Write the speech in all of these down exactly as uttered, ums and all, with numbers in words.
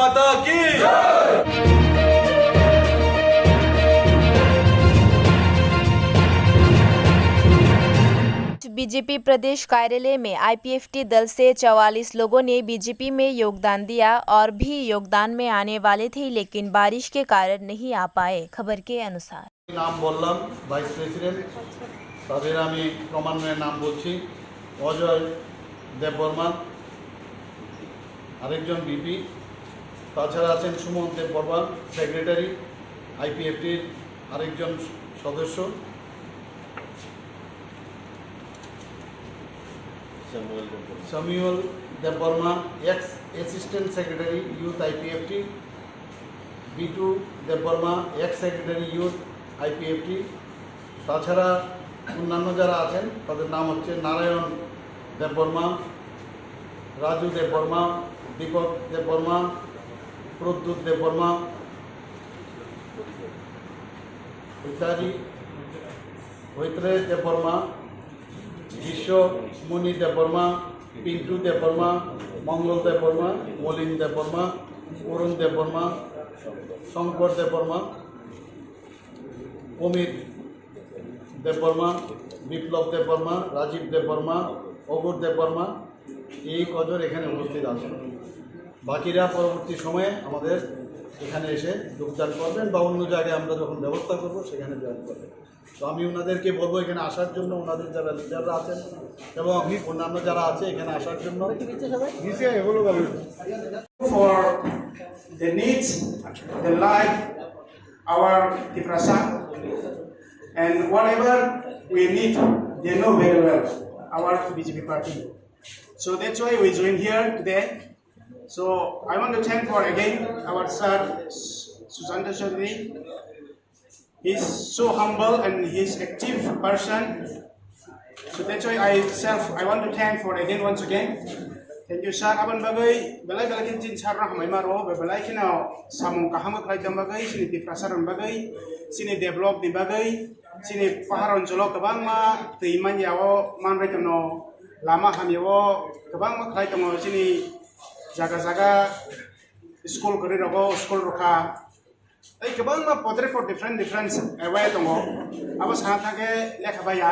माता की। बीजेपी प्रदेश कार्यालय में आईपीएफटी दल से चवालीस लोगों ने बीजेपी में योगदान दिया और भी योगदान में आने वाले थे, लेकिन बारिश के कारण नहीं आ पाए। खबर के अनुसार। নাম বললাম, ভাইস প্রেসিডেন্ট, তাদের আমি ক্রমান্বয়ে নাম বলছি। অজয় দেববর্মা, আরেকজন ভিপি, তাছাড়া আছেন সুমন দেববর্মা, সেক্রেটারি, আইপিএফটির আরেকজন সদস্য, Samuel Debbarma. Samuel Debbarma, ex assistant secretary, youth IPFT, Bitu Debbarma, ex secretary, youth IPFT. তাছাড়া অন্যান্য যারা আছেন, তাদের নাম হচ্ছে নারায়ণ দেববর্মা, রাজু দেববর্মা, দীপক দেববর্মা, প্রদ্যুৎ দেববর্মা ইত্যাদি, মৈত্রেয় দেববর্মা, বিশ্বমণি দেববর্মা, পিন্টু দেববর্মা, মঙ্গল দেববর্মা, মলিন দেববর্মা, অরুণ দেববর্মা, শঙ্কর দেববর্মা, অমিত দেববর্মা, বিপ্লব দেববর্মা, রাজীব দেববর্মা, অঘোর দেববর্মা, এই কজন এখানে উপস্থিত আছেন। বাকিরা পরবর্তী সময়ে আমাদের এখানে এসে যোগদান করবেন বা অন্য জায়গায় আমরা যখন ব্যবস্থা করবো সেখানে জয়েন করবেন। তো আমি ওনাদেরকে বলবো এখানে আসার জন্য, ওনাদের যারা লিডাররা আছেন এবং অন্যান্য যারা আছে এখানে আসার জন্য। For the needs, the life, our Tiprasa, and whatever we need, they know very well, our B J P party. So that's why we join here today. So I want to thank for again our sir Sushanta Chaudhary. He's so humble and he's active person. So that's why I self, I want to thank for again, once again. Thank you, sir. Aboni bagwi belai belai khe chini sir rok hambai ma rwo, belai kheno samung kaham khlai tong bagwi, chini Tiprasa rok bagwi, chini develop ni bagwi, chini pahar oncholo kwbangma twi manya o manbai tongo, lama hamya o kwbangma khlai tongo, chini jaga jaga school kwrwi rogo school rwkha. Tei kwbangma potre for different different away tongo. Abo sana thangkhe lekha baiya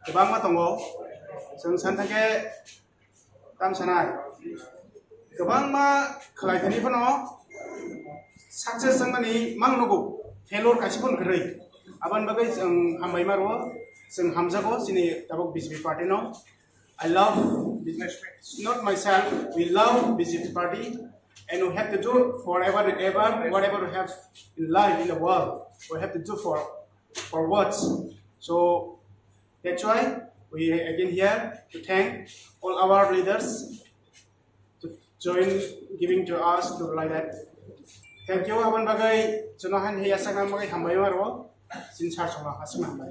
kwbangma tongo. Chwng sana thangkhe tam sanai kwbangma khlai thani phano success wngmani mang nugo, failure kaisa phano kwrwi. Aboni bagwi chwng hambai ma rwo, chwng hamjago chini tabuk B J P party no. I love B J P, not myself. We love B J P party, and we have to do forever and ever whatever we have in life, in the world. We have to do for forwards. So that's why we again here to thank all our leaders to join giving to us to like that. Thank you. Aboni bagwi chwngno han he yasakna bagwi hambai ma rwo. Sin sar chwngno aswkno hambai.